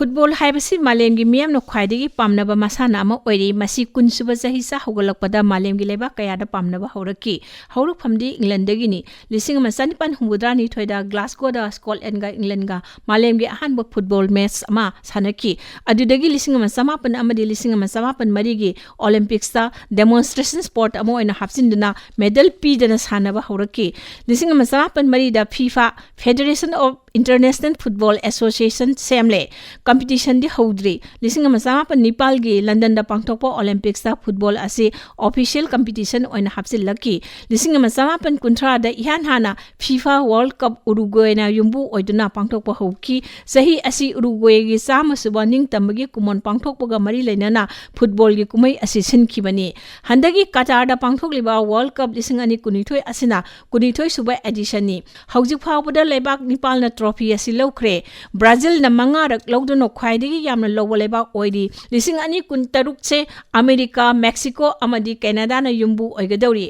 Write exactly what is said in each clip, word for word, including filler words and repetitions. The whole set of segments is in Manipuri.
ꯐꯨꯠꯕꯣꯜ ꯍꯥꯏꯕꯁꯤ ꯃꯥꯂꯦꯝꯒꯤ ꯃꯤꯌꯥꯝꯅ ꯈ꯭ꯋꯥꯏꯗꯒꯤ ꯄꯥꯝꯅꯕ ꯃꯁꯥꯟꯅ ꯑꯃ ꯑꯣꯏꯔꯤ꯫ ꯃꯁꯤ ꯀꯨꯟꯁꯨꯕ ꯆꯍꯤꯆꯥ ꯍꯧꯒꯠꯂꯛꯄꯗ ꯃꯥꯂꯦꯝꯒꯤ ꯂꯩꯕꯥꯛ ꯀꯌꯥꯗ ꯄꯥꯝꯅꯕ ꯍꯧꯔꯛꯈꯤ꯫ ꯍꯧꯔꯛꯐꯝꯗꯤ ꯏꯪꯂꯟꯗꯒꯤꯅꯤ꯫ ꯂꯤꯁꯤꯡ ꯑꯃ ꯆꯅꯤꯄꯥꯟ ꯍꯨꯝꯐꯨꯇꯔꯥꯅꯤꯊꯣꯏꯗ ꯒ꯭ꯂꯥꯁꯒꯣꯗ ꯁ꯭ꯀꯣꯠꯂꯦꯟꯒ ꯏꯪꯂꯟꯒ ꯃꯥꯂꯦꯝꯒꯤ ꯑꯍꯥꯟꯕ ꯐꯨꯠꯕꯣꯜ ꯃꯦꯠꯆ ꯑꯃ ꯁꯥꯟꯅꯈꯤ꯫ ꯑꯗꯨꯗꯒꯤ ꯂꯤꯁꯤꯡ ꯑꯃ ꯆꯃꯥꯄꯟ ꯑꯃꯗꯤ ꯂꯤꯁꯤꯡ ꯑꯃ ꯆꯃꯥꯄꯟ ꯃꯔꯤꯒꯤ ꯑꯣꯂꯦꯝꯄꯤꯛꯁꯇ ꯗꯦꯃꯣꯟꯁꯇ꯭ꯔꯦꯁꯟ ꯁ꯭ꯄꯣꯔꯠ ꯑꯃ ꯑꯣꯏꯅ ꯍꯥꯞꯆꯤꯟꯗꯨꯅ ꯃꯦꯗꯜ ꯄꯤꯗꯅ ꯁꯥꯟꯅꯕ ꯍꯧꯔꯛꯈꯤ꯫ ꯂꯤꯁꯤꯡ ꯑꯃ ꯆꯃꯥꯄꯟ ꯃꯔꯤꯗ FIFA, Federation of International Football Association, ꯁꯦꯝꯂꯦ꯫ ꯀꯝꯄꯤꯇꯤꯁꯟꯗꯤ ꯍꯧꯗ꯭ꯔꯤ꯫ ꯂꯤꯁꯤꯡ ꯑꯃ ꯆꯃꯥꯄꯟ ꯅꯤꯄꯥꯜꯒꯤ ꯂꯟꯗꯟꯗ ꯄꯥꯡꯊꯣꯛꯄ ꯑꯣꯂꯦꯝꯄꯤꯛꯁꯇ ꯐꯨꯠꯕꯣꯜ ꯑꯁꯤ ꯑꯣꯐꯤꯁꯤꯌꯦꯜ ꯀꯝꯄꯤꯇꯤꯁꯟ ꯑꯣꯏꯅ ꯍꯥꯞꯆꯤꯜꯂꯛꯈꯤ꯫ ꯂꯤꯁꯤꯡ ꯑꯃ ꯆꯃꯥꯄꯟ ꯀꯨꯟꯊ꯭ꯔꯥꯗ ꯏꯍꯥꯟ ꯍꯥꯟꯅ ꯐꯤꯐꯥ ꯋꯥꯔꯜꯗ ꯀꯞ ꯎꯔꯨꯒ꯭ꯋꯦꯅ ꯌꯨꯝꯕꯨ ꯑꯣꯏꯗꯨꯅ ꯄꯥꯡꯊꯣꯛꯄ ꯍꯧꯈꯤ꯫ ꯆꯍꯤ ꯑꯁꯤ ꯎꯔꯨꯒ꯭ꯋꯦꯒꯤ ꯆꯥꯝꯃ ꯁꯨꯕ ꯅꯤꯡꯇꯝꯕꯒꯤ ꯀꯨꯝꯑꯣꯟ ꯄꯥꯡꯊꯣꯛꯄꯒ ꯃꯔꯤ ꯂꯩꯅꯅ ꯐꯨꯠꯕꯣꯜꯒꯤ ꯀꯨꯝꯍꯩ ꯑꯁꯤ ꯁꯤꯟꯈꯤꯕꯅꯤ꯫ ꯍꯟꯗꯛꯀꯤ ꯀꯇꯥꯔꯗ ꯄꯥꯡꯊꯣꯛꯂꯤꯕ ꯋꯥꯔꯜꯗ ꯀꯞ ꯂꯤꯁꯤꯡ ꯑꯅꯤ ꯀꯨꯟꯅꯤꯊꯣꯏ ꯑꯁꯤꯅ ꯀꯨꯟꯅꯤꯊꯣꯏ ꯁꯨꯕ ꯑꯦꯗꯤꯁꯟꯅꯤ꯫ ꯍꯧꯖꯤꯛ ꯐꯥꯎꯕꯗ ꯂꯩꯕꯥꯛ ꯅꯤꯄꯥꯜꯅ ꯇ꯭ꯔꯣꯐꯤ ꯑꯁꯤ ꯂꯧꯈ꯭ꯔꯦ꯫ ꯕ꯭ꯔꯥꯖꯤꯜꯅ ꯃꯉꯥꯔꯛ ꯂꯧꯗꯨꯅ ꯈ꯭ꯋꯥꯏꯗꯒꯤ ꯌꯥꯝꯅ ꯂꯧꯕ ꯂꯩꯕꯥꯛ ꯑꯣꯏꯔꯤ꯫ ꯂꯤꯁꯤꯡ ꯑꯅꯤ ꯀꯨꯟꯇꯔꯨꯛꯁꯦ ꯑꯃꯦꯔꯤꯀꯥ, ꯃꯦꯛꯁꯤꯀꯣ ꯑꯃꯗꯤ ꯀꯦꯅꯥꯗꯥꯅ ꯌꯨꯝꯕꯨ ꯑꯣꯏꯒꯗꯧꯔꯤ꯫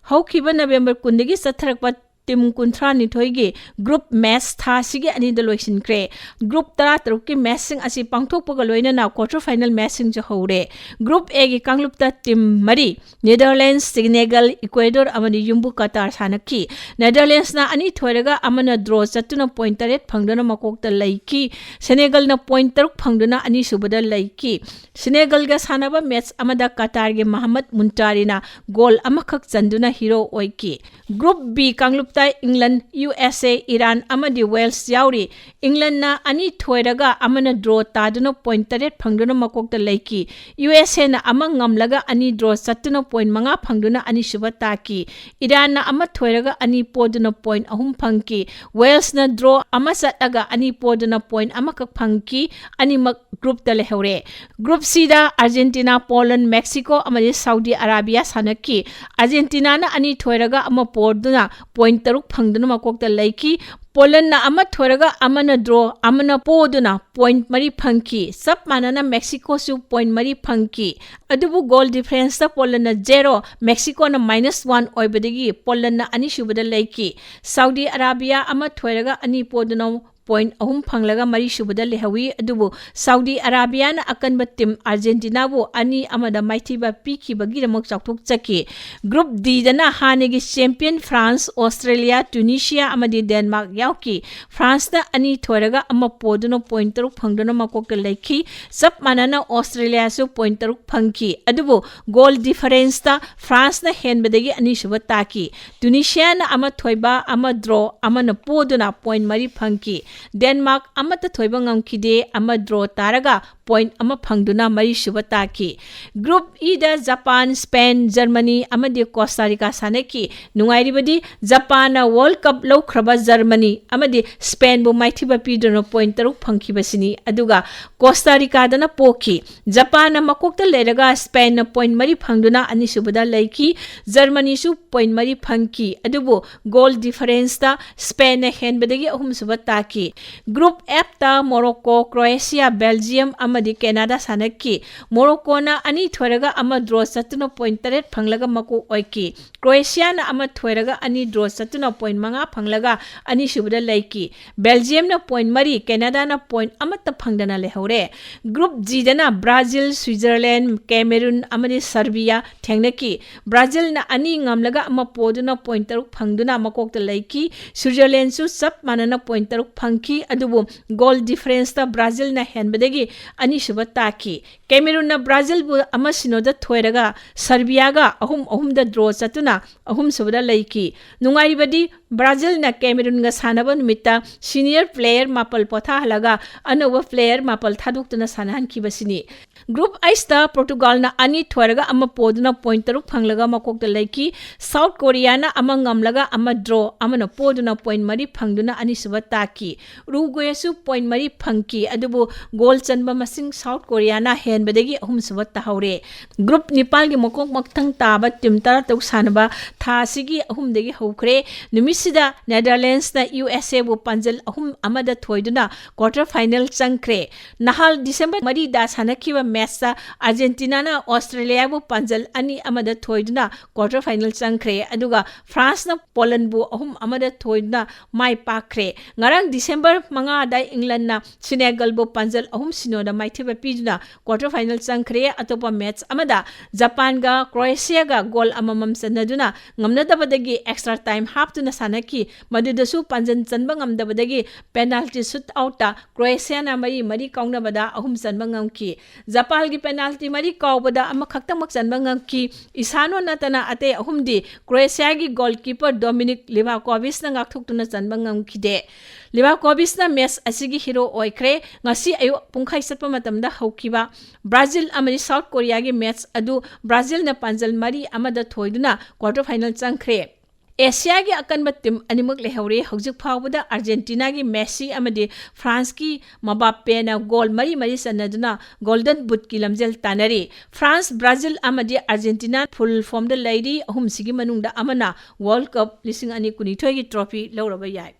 ꯍꯧꯈꯤꯕ ꯅꯕꯦꯝꯕꯔ ꯀꯨꯟꯗꯒꯤ ꯆꯠꯊꯔꯛꯄ ꯇꯤꯝ ꯀꯨꯟꯊ꯭ꯔꯥꯅꯤꯊꯣꯏꯒꯤ ꯒ꯭ꯔꯨꯞ ꯃꯦꯠꯆ ꯊꯥ ꯑꯁꯤꯒꯤ ꯑꯅꯤꯗ ꯂꯣꯏꯁꯤꯟꯈ꯭ꯔꯦ꯫ ꯒ꯭ꯔꯨꯞ ꯇꯔꯥꯇꯔꯨꯛꯀꯤ ꯃꯦꯠꯆꯁꯤꯡ ꯑꯁꯤ ꯄꯥꯡꯊꯣꯛꯄꯒ ꯂꯣꯏꯅꯅ ꯀ꯭ꯋꯥꯇꯔ ꯐꯥꯏꯅꯦꯜ ꯃꯦꯠꯆꯁꯤꯡꯁꯨ ꯍꯧꯔꯦ꯫ ꯒ꯭ꯔꯨꯞ ꯑꯦꯒꯤ ꯀꯥꯡꯂꯨꯞꯇ ꯇꯤꯝ ꯃꯔꯤ, ꯅꯦꯗꯔꯂꯦꯟꯗꯁ, ꯁꯦꯅꯦꯒꯜ, ꯏꯀ꯭ꯋꯦꯗꯣꯔ ꯑꯃꯗꯤ ꯌꯨꯝꯕꯨ ꯀꯇꯥꯔ ꯁꯥꯟꯅꯈꯤ꯫ ꯅꯦꯗꯔꯂꯦꯟꯗꯁꯅ ꯑꯅꯤ ꯊꯣꯏꯔꯒ ꯑꯃꯅ ꯗ꯭ꯔꯣ ꯆꯠꯇꯨꯅ ꯄꯣꯏꯟ ꯇꯔꯦꯠ ꯐꯪꯗꯨꯅ ꯃꯀꯣꯛꯇ ꯂꯩꯈꯤ꯫ ꯁꯦꯅꯦꯒꯜꯅ ꯄꯣꯏꯟ ꯇꯔꯨꯛ ꯐꯪꯗꯨꯅ ꯑꯅꯤꯁꯨꯕꯗ ꯂꯩꯈꯤ꯫ ꯁꯦꯅꯦꯒꯜꯒ ꯁꯥꯟꯅꯕ ꯃꯦꯠꯆ ꯑꯃꯗ ꯀꯇꯥꯔꯒꯤ ꯃꯍꯃꯗ ꯃꯨꯟꯇꯥꯔꯤꯅ ꯒꯣꯜ ꯑꯃꯈꯛ ꯆꯟꯗꯨꯅ ꯍꯤꯔꯣ ꯑꯣꯏꯈꯤ꯫ Group B ꯀꯥꯡꯂꯨꯞꯇ England, U S ꯑꯦ, ꯏꯔꯥꯟ ꯑꯃꯗꯤ ꯋꯦꯜꯁ ꯌꯥꯎꯔꯤ꯫ ꯏꯪꯂꯟꯗꯅ ꯑꯅꯤ ꯊꯣꯏꯔꯒ ꯑꯃꯅ ꯗ꯭ꯔꯣ ꯇꯥꯗꯨꯅ ꯄꯣꯏꯟ ꯇꯔꯦꯠ ꯐꯪꯗꯨꯅ ꯃꯀꯣꯛꯇ ꯂꯩꯈꯤ꯫ ꯌꯨ ꯑꯦꯁ ꯑꯦꯅ ꯑꯃ ꯉꯝꯂꯒ ꯑꯅꯤ ꯗ꯭ꯔꯣ ꯆꯠꯇꯨꯅ ꯄꯣꯏꯟ ꯃꯉꯥ ꯐꯪꯗꯨꯅ ꯑꯅꯤꯁꯨꯕ ꯇꯥꯈꯤ꯫ ꯏꯔꯥꯟꯅ ꯑꯃ ꯊꯣꯏꯔꯒ ꯑꯅꯤ ꯄꯣꯗꯨꯅ ꯄꯣꯏꯟ ꯑꯍꯨꯝ ꯐꯪꯈꯤ꯫ ꯋꯦꯜꯁꯅ ꯗ꯭ꯔꯣ ꯑꯃ ꯆꯠꯂꯒ ꯑꯅꯤ ꯄꯣꯗꯨꯅ ꯄꯣꯏꯟ ꯑꯃꯈꯛ ꯐꯪꯈꯤ꯫ ꯑꯅꯤꯃꯛ ꯒ꯭ꯔꯨꯞꯇ ꯂꯩꯍꯧꯔꯦ꯫ ꯒ꯭ꯔꯨꯞ ꯁꯤꯗ ꯑꯥꯔꯖꯦꯟꯇꯤꯅꯥ, ꯄꯣꯂꯟ, ꯃꯦꯛꯁꯤꯀꯣ ꯑꯃꯗꯤ ꯁꯥꯎꯗꯤ ꯑꯔꯥꯕꯤꯌꯥ ꯁꯥꯟꯅꯈꯤ꯫ ꯑꯥꯔꯖꯦꯟꯇꯤꯅꯥꯅ ꯑꯅꯤ ꯊꯣꯏꯔꯒ ꯑꯃ ꯄꯣꯗꯨꯅ ꯄꯣꯏꯟ ꯇꯔꯨꯛ ꯐꯪꯗꯨꯅ ꯃꯀꯣꯛꯇ ꯂꯩꯈꯤ꯫ ꯄꯣꯂꯟꯅ ꯑꯃ ꯊꯣꯏꯔꯒ ꯑꯃꯅ ꯗ꯭ꯔꯣ, ꯑꯃꯅ ꯄꯣꯗꯨꯅ ꯄꯣꯏꯟ ꯃꯔꯤ ꯐꯪꯈꯤ꯫ ꯆꯞ ꯃꯥꯟꯅꯅ ꯃꯦꯛꯁꯤꯀꯣꯁꯨ ꯄꯣꯏꯟ ꯃꯔꯤ ꯐꯪꯈꯤ꯫ ꯑꯗꯨꯕꯨ ꯒꯣꯜ ꯗꯤꯐꯔꯦꯟꯁꯇ ꯄꯣꯂꯟꯅ ꯖꯦꯔꯣ, ꯃꯦꯛꯁꯤꯀꯣꯅ ꯃꯥꯏꯅꯁ ꯋꯥꯟ ꯑꯣꯏꯕꯗꯒꯤ ꯄꯣꯂꯟꯅ ꯑꯅꯤꯁꯨꯕꯗ ꯂꯩꯈꯤ꯫ ꯁꯥꯎꯗꯤ ꯑꯔꯥꯕꯤꯌꯥ ꯑꯃ ꯊꯣꯏꯔꯒ ꯑꯅꯤ ꯄꯣꯗꯨꯅ ꯄꯣꯏꯟ ꯑꯍꯨꯝ ꯐꯪꯂꯒ ꯃꯔꯤꯁꯨꯕꯗ ꯂꯩꯍꯧꯏ꯫ ꯑꯗꯨꯕꯨ ꯁꯥꯎꯗꯤ ꯑꯔꯥꯕꯤꯌꯥꯅ ꯑꯀꯟꯕ ꯇꯤꯝ ꯑꯥꯔꯖꯦꯟꯇꯤꯅꯥꯕꯨ ꯑꯅꯤ ꯑꯃꯗ ꯃꯥꯏꯊꯤꯕ ꯄꯤꯈꯤꯕꯒꯤꯗꯃꯛ ꯆꯥꯎꯊꯣꯛꯆꯈꯤ꯫ ꯒ꯭ꯔꯨꯞ ꯗꯤꯗꯅ ꯍꯥꯟꯅꯒꯤ ꯆꯦꯝꯄꯤꯌꯟ ꯐ꯭ꯔꯥꯟꯁ, ꯑꯣꯁꯇ꯭ꯔꯦꯂꯤꯌꯥ, ꯇ꯭ꯌꯨꯅꯤꯁꯤꯌꯥ ꯑꯃꯗꯤ ꯗꯦꯟꯃꯥꯔꯛ ꯌꯥꯎꯈꯤ꯫ ꯐ꯭ꯔꯥꯟꯁꯅ ꯑꯅꯤ ꯊꯣꯏꯔꯒ ꯑꯃ ꯄꯣꯗꯨꯅ ꯄꯣꯏꯟ ꯇꯔꯨꯛ ꯐꯪꯗꯨꯅ ꯃꯀꯣꯛꯇ ꯂꯩꯈꯤ꯫ ꯆꯞ ꯃꯥꯟꯅꯅ ꯑꯣꯁꯇ꯭ꯔꯦꯂꯤꯌꯥꯁꯨ ꯄꯣꯏꯟ ꯇꯔꯨꯛ ꯐꯪꯈꯤ꯫ ꯑꯗꯨꯕꯨ ꯒꯣꯜ ꯗꯤꯐꯔꯦꯟꯁꯇ ꯐ꯭ꯔꯥꯟꯁꯅ ꯍꯦꯟꯕꯗꯒꯤ ꯑꯅꯤꯁꯨꯕ ꯇꯥꯈꯤ꯫ ꯇ꯭ꯌꯨꯅꯤꯁꯤꯌꯥꯅ ꯑꯃ ꯊꯣꯏꯕ, ꯑꯃ ꯗ꯭ꯔꯣ, ꯑꯃꯅ ꯄꯣꯗꯨꯅ ꯄꯣꯏꯟ ꯃꯔꯤ ꯐꯪꯈꯤ꯫ ꯗꯦꯟꯃꯥꯔꯛ ꯑꯃꯠꯇ ꯊꯣꯏꯕ ꯉꯝꯈꯤꯗꯦ, ꯑꯃ ꯗ꯭ꯔꯣ ꯇꯥꯔꯒ ꯄꯣꯏꯟ ꯑꯃ ꯐꯪꯗꯨꯅ ꯃꯔꯤꯁꯨꯕ ꯇꯥꯈꯤ꯫ ꯒ꯭ꯔꯨꯞ ꯏꯗ ꯖꯄꯥꯟ, ꯁ꯭ꯄꯦꯟ, ꯖꯔꯃꯅꯤ ꯑꯃꯗꯤ ꯀꯣꯁꯇꯥ ꯔꯤꯀꯥ ꯁꯥꯟꯅꯈꯤ꯫ ꯅꯨꯡꯉꯥꯏꯔꯤꯕꯗꯤ ꯖꯄꯥꯟꯅ ꯋꯥꯔꯜ ꯀꯞ ꯂꯧꯈ꯭ꯔꯕ ꯖꯔꯃꯅꯤ ꯑꯃꯗꯤ ꯁ꯭ꯄꯦꯟꯕꯨ ꯃꯥꯏꯊꯤꯕ ꯄꯤꯗꯨꯅ ꯄꯣꯏꯟ ꯇꯔꯨꯛ ꯐꯪꯈꯤꯕꯁꯤꯅꯤ꯫ ꯑꯗꯨꯒ ꯀꯣꯁꯇꯥ ꯔꯤꯀꯥꯗꯅ ꯄꯣꯈꯤ꯫ ꯖꯄꯥꯟꯅ ꯃꯀꯣꯛꯇ ꯂꯩꯔꯒ ꯁ꯭ꯄꯦꯟꯅ ꯄꯣꯏꯟ ꯃꯔꯤ ꯐꯪꯗꯨꯅ ꯑꯅꯤꯁꯨꯕꯗ ꯂꯩꯈꯤ꯫ ꯖꯔꯃꯅꯤꯁꯨ ꯄꯣꯏꯟ ꯃꯔꯤ ꯐꯪꯈꯤ꯫ ꯑꯗꯨꯕꯨ ꯒꯣꯜ ꯗꯤꯐꯔꯦꯟꯁꯇ ꯁ꯭ꯄꯦꯟꯅ ꯍꯦꯟꯕꯗꯒꯤ ꯑꯍꯨꯝꯁꯨꯕ ꯇꯥꯈꯤ꯫ ꯒ꯭ꯔꯨꯞ ꯑꯦꯐꯇ ꯃꯣꯔꯣꯀꯣ, ꯀ꯭ꯔꯣꯑꯦꯁꯤꯌꯥ, ꯕꯦꯜꯖꯤꯌꯝ ꯑꯃꯗꯤ ꯀꯦꯅꯥꯗꯥ ꯁꯥꯟꯅꯈꯤ꯫ ꯃꯣꯔꯣꯀꯣꯅ ꯑꯅꯤ ꯊꯣꯏꯔꯒ ꯑꯃ ꯗ꯭ꯔꯣ ꯆꯠꯇꯨꯅ ꯄꯣꯏꯟ ꯇꯔꯦꯠ ꯐꯪꯂꯒ ꯃꯀꯣꯛ ꯑꯣꯏꯈꯤ꯫ ꯀ꯭ꯔꯣꯑꯦꯁꯤꯌꯥꯅ ꯑꯃ ꯊꯣꯏꯔꯒ ꯑꯅꯤ ꯗ꯭ꯔꯣ ꯆꯠꯇꯨꯅ ꯄꯣꯏꯟ ꯃꯉꯥ ꯐꯪꯂꯒ ꯑꯅꯤꯁꯨꯕꯗ ꯂꯩꯈꯤ꯫ ꯕꯦꯜꯖꯤꯌꯝꯅ ꯄꯣꯏꯟ ꯃꯔꯤ, ꯀꯦꯅꯥꯗꯥꯅ ꯄꯣꯏꯟ ꯑꯃꯠꯇ ꯐꯪꯗꯅ ꯂꯩꯍꯧꯔꯦ꯫ ꯒ꯭ꯔꯨꯞ ꯖꯤꯗꯅ ꯕ꯭ꯔꯥꯖꯤꯜ, ꯁ꯭ꯋꯤꯖꯔꯂꯦꯟ, ꯀꯦꯃꯦꯔꯨꯟ ꯑꯃꯗꯤ ꯁꯔꯕꯤꯌꯥ ꯊꯦꯡꯅꯈꯤ꯫ ꯕ꯭ꯔꯥꯖꯤꯜꯅ ꯑꯅꯤ ꯉꯝꯂꯒ ꯑꯃ ꯄꯣꯗꯨꯅ ꯄꯣꯏꯟ ꯇꯔꯨꯛ ꯐꯪꯗꯨꯅ ꯃꯀꯣꯛꯇ ꯂꯩꯈꯤ꯫ ꯁ꯭ꯋꯤꯖꯔꯂꯦꯟꯁꯨ ꯆꯞ ꯃꯥꯟꯅꯅ ꯄꯣꯏꯟ ꯇꯔꯨꯛ ꯐꯪꯈꯤ꯫ ꯑꯗꯨꯕꯨ ꯒꯣꯜ ꯗꯤꯐꯔꯦꯟꯁꯇ ꯕ꯭ꯔꯥꯖꯤꯜꯅ ꯍꯦꯟꯕꯗꯒꯤ ꯑꯅꯤꯁꯨꯕ ꯇꯥꯈꯤ꯫ ꯀꯦꯃꯦꯔꯨꯟꯅ ꯕ꯭ꯔꯥꯖꯤꯜꯕꯨ ꯑꯃ ꯁꯤꯅꯣꯗ ꯊꯣꯏꯔꯒ ꯁꯔꯕꯤꯌꯥꯒ ꯑꯍꯨꯝ ꯑꯍꯨꯝꯗ ꯗ꯭ꯔꯣ ꯆꯠꯇꯨꯅ ꯑꯍꯨꯝꯁꯨꯕꯗ ꯂꯩꯈꯤ꯫ ꯅꯨꯡꯉꯥꯏꯔꯤꯕꯗꯤ ꯕ꯭ꯔꯥꯖꯤꯜꯅ ꯀꯦꯃꯦꯔꯨꯟꯒ ꯁꯥꯟꯅꯕ ꯅꯨꯃꯤꯠꯇ ꯁꯤꯅꯤꯌꯔ ꯄ꯭ꯂꯦꯌꯔ ꯃꯥꯄꯜ ꯄꯣꯊꯥꯍꯜꯂꯒ ꯑꯅꯧꯕ ꯄ꯭ꯂꯦꯌꯔ ꯃꯥꯄꯜ ꯊꯥꯗꯣꯛꯇꯨꯅ ꯁꯥꯟꯅꯍꯟꯈꯤꯕꯁꯤꯅꯤ꯫ ꯒ꯭ꯔꯨꯞ ꯑꯩꯆꯇ ꯄꯣꯔꯇꯨꯒꯥꯜꯅ ꯑꯅꯤ ꯊꯣꯏꯔꯒ ꯑꯃ ꯄꯣꯗꯨꯅ ꯄꯣꯏꯟ ꯇꯔꯨꯛ ꯐꯪꯂꯒ ꯃꯀꯣꯛꯇ ꯂꯩꯈꯤ꯫ ꯁꯥꯎꯠ ꯀꯣꯔꯤꯌꯥꯅ ꯑꯃ ꯉꯝꯂꯒ ꯑꯃ ꯗ꯭ꯔꯣ, ꯑꯃꯅ ꯄꯣꯗꯨꯅ ꯄꯣꯏꯟ ꯃꯔꯤ ꯐꯪꯗꯨꯅ ꯑꯅꯤꯁꯨꯕ ꯇꯥꯈꯤ꯫ ꯎꯔꯨꯒ꯭ꯋꯦꯁꯨ ꯄꯣꯏꯟ ꯃꯔꯤ ꯐꯪꯈꯤ, ꯑꯗꯨꯕꯨ ꯒꯣꯜ ꯆꯟꯕ ꯁꯤꯡ ꯁꯥꯎꯠ ꯀꯣꯔꯤꯌꯥꯅ ꯍꯦꯟꯕꯗꯒꯤ ꯑꯍꯨꯝꯁꯨꯕ ꯇꯥꯍꯧꯔꯦ꯫ ꯒ꯭ꯔꯨꯞ ꯅꯤꯄꯥꯜꯒꯤ ꯃꯀꯣꯛ ꯃꯊꯪ ꯇꯥꯕ ꯇꯤꯝ ꯇꯔꯥ ꯇꯔꯨꯛ ꯁꯥꯟꯅꯕ ꯊꯥ ꯑꯁꯤꯒꯤ ꯑꯍꯨꯝꯗꯒꯤ ꯍꯧꯈ꯭ꯔꯦ꯫ ꯅꯨꯃꯤꯠꯁꯤꯗ ꯅꯦꯗꯔꯂꯦꯟꯁꯅ ꯌꯨ ꯑꯦꯁ ꯑꯦꯕꯨ ꯄꯥꯟꯖꯜ ꯑꯍꯨꯝ ꯑꯃꯗ ꯊꯣꯏꯗꯨꯅ ꯀ꯭ꯋꯥꯔꯇꯔ ꯐꯥꯏꯅꯦꯜ ꯆꯪꯈ꯭ꯔꯦ꯫ ꯅꯍꯥꯜ ꯗꯤꯁꯦꯝꯕꯔ ꯃꯔꯤꯗ ꯁꯥꯟꯅꯈꯤꯕ ꯃꯦꯠꯁꯇ ꯑꯥꯔꯖꯦꯟꯇꯤꯅꯥꯅ ꯑꯣꯁꯇ꯭ꯔꯦꯂꯤꯌꯥꯕꯨ ꯄꯥꯟꯖꯜ ꯑꯅꯤ ꯑꯃꯗ ꯊꯣꯏꯗꯨꯅ ꯀ꯭ꯋꯥꯔꯇꯔ ꯐꯥꯏꯅꯦꯜ ꯆꯪꯈ꯭ꯔꯦ꯫ ꯑꯗꯨꯒ ꯐ꯭ꯔꯥꯟꯁꯅ ꯄꯣꯂꯟꯕꯨ ꯑꯍꯨꯝ ꯑꯃꯗ ꯊꯣꯏꯗꯨꯅ ꯃꯥꯏ ꯄꯥꯛꯈ꯭ꯔꯦ꯫ ꯉꯔꯥꯡ ꯗꯤꯁꯦꯝꯕꯔ ꯃꯉꯥꯗ ꯏꯪꯂꯟꯅ ꯁꯤꯅꯦꯒꯜꯕꯨ ꯄꯥꯟꯖꯜ ꯑꯍꯨꯝ ꯁꯤꯅꯣꯗ ꯃꯥꯏꯊꯤꯕ ꯄꯤꯗꯨꯅ ꯀ꯭ꯋꯥꯔꯇꯔ ꯐꯥꯏꯅꯦꯜ ꯆꯪꯈ꯭ꯔꯦ꯫ ꯑꯇꯣꯞꯄ ꯃꯦꯠꯁ ꯑꯃꯗ ꯖꯄꯥꯟꯒ ꯀ꯭ꯔꯣꯑꯦꯁꯤꯌꯥꯒ ꯒꯣꯜ ꯑꯃꯃꯝ ꯆꯟꯅꯗꯨꯅ ꯉꯝꯅꯗꯕꯗꯒꯤ ꯑꯦꯛꯁꯇ꯭ꯔꯥ ꯇꯥꯏꯝ ꯍꯥꯞꯇꯨꯅ ꯁꯥꯟꯅꯈꯤ꯫ ꯃꯗꯨꯗꯁꯨ ꯄꯥꯟꯖꯜ ꯆꯟꯕ ꯉꯝꯗꯕꯗꯒꯤ ꯄꯦꯅꯥꯜꯇꯤ ꯁꯨꯠ ꯑꯥꯎꯠꯇ ꯀ꯭ꯔꯣꯑꯦꯁꯤꯌꯥꯅ ꯃꯔꯤ ꯃꯔꯤ ꯀꯥꯎꯅꯕꯗ ꯑꯍꯨꯝ ꯆꯟꯕ ꯉꯝꯈꯤ꯫ ꯖꯄꯥꯟꯒꯤ ꯄꯦꯅꯥꯜꯇꯤ ꯃꯔꯤ ꯀꯥꯎꯕꯗ ꯑꯃꯈꯛꯇꯃꯛ ꯆꯟꯕ ꯉꯝꯈꯤ꯫ ꯏꯁꯥꯅꯣ ꯅꯠꯇꯅ ꯑꯇꯩ ꯑꯍꯨꯝꯗꯤ ꯀ꯭ꯔꯣꯑꯦꯁꯤꯌꯥꯒꯤ ꯒꯣꯜꯀꯤꯄꯔ ꯗꯣꯃꯤꯅꯤꯛ ꯂꯤꯚꯥꯀꯣꯚꯤꯆꯅ ꯉꯥꯛꯊꯣꯛꯇꯨꯅ ꯆꯟꯕ ꯉꯝꯈꯤꯗꯦ꯫ ꯂꯤꯚꯥꯀꯣꯚꯤꯆꯅ ꯃꯦꯠꯁ ꯑꯁꯤꯒꯤ ꯍꯤꯔꯣ ꯑꯣꯏꯈ꯭ꯔꯦ꯫ ꯉꯁꯤ ꯑꯌꯨꯛ ꯄꯨꯡꯈꯥꯏ ꯆꯠꯄ ꯃꯇꯝꯗ ꯍꯧꯈꯤꯕ ꯕ꯭ꯔꯥꯖꯤꯜ ꯑꯃꯗꯤ ꯁꯥꯎꯠ ꯀꯣꯔꯤꯌꯥꯒꯤ ꯃꯦꯠꯁ ꯑꯗꯨ ꯕ꯭ꯔꯥꯖꯤꯜꯅ ꯄꯥꯟꯖꯜ ꯃꯔꯤ ꯑꯃꯗ ꯊꯣꯏꯗꯨꯅ ꯀ꯭ꯋꯥꯔꯇꯔ ꯐꯥꯏꯅꯦꯜ ꯆꯪꯈ꯭ꯔꯦ꯫ ꯑꯦꯁꯤꯌꯥꯒꯤ ꯑꯀꯟꯕ ꯇꯤꯝ ꯑꯅꯤꯃꯛ ꯂꯩꯍꯧꯔꯦ꯫ ꯍꯧꯖꯤꯛ ꯐꯥꯎꯕꯗ ꯑꯥꯔꯖꯦꯟꯇꯤꯅꯥꯒꯤ ꯃꯦꯁꯤ ꯑꯃꯗꯤ ꯐ꯭ꯔꯥꯟꯁꯀꯤ ꯃꯕꯥꯞꯄꯦꯅ ꯒꯣꯜ ꯃꯔꯤ ꯃꯔꯤ ꯆꯟꯅꯗꯨꯅ ꯒꯣꯜꯗꯟ ꯕꯨꯠꯀꯤ ꯂꯝꯖꯦꯜ ꯇꯥꯟꯅꯔꯤ꯫ ꯐ꯭ꯔꯥꯟꯁ, ꯕ꯭ꯔꯥꯖꯤꯜ ꯑꯃꯗꯤ ꯑꯥꯔꯖꯦꯟꯇꯤꯅꯥ ꯐꯨꯜ ꯐꯣꯝꯗ ꯂꯩꯔꯤ꯫ ꯑꯍꯨꯝꯁꯤꯒꯤ ꯃꯅꯨꯡꯗ ꯑꯃꯅ ꯋꯥꯔꯜ ꯀꯞ ꯂꯤꯁꯤꯡ ꯑꯅꯤ ꯀꯨꯟꯅꯤꯊꯣꯏꯒꯤ ꯇ꯭ꯔꯣꯐꯤ ꯂꯧꯔꯕ ꯌꯥꯏ꯫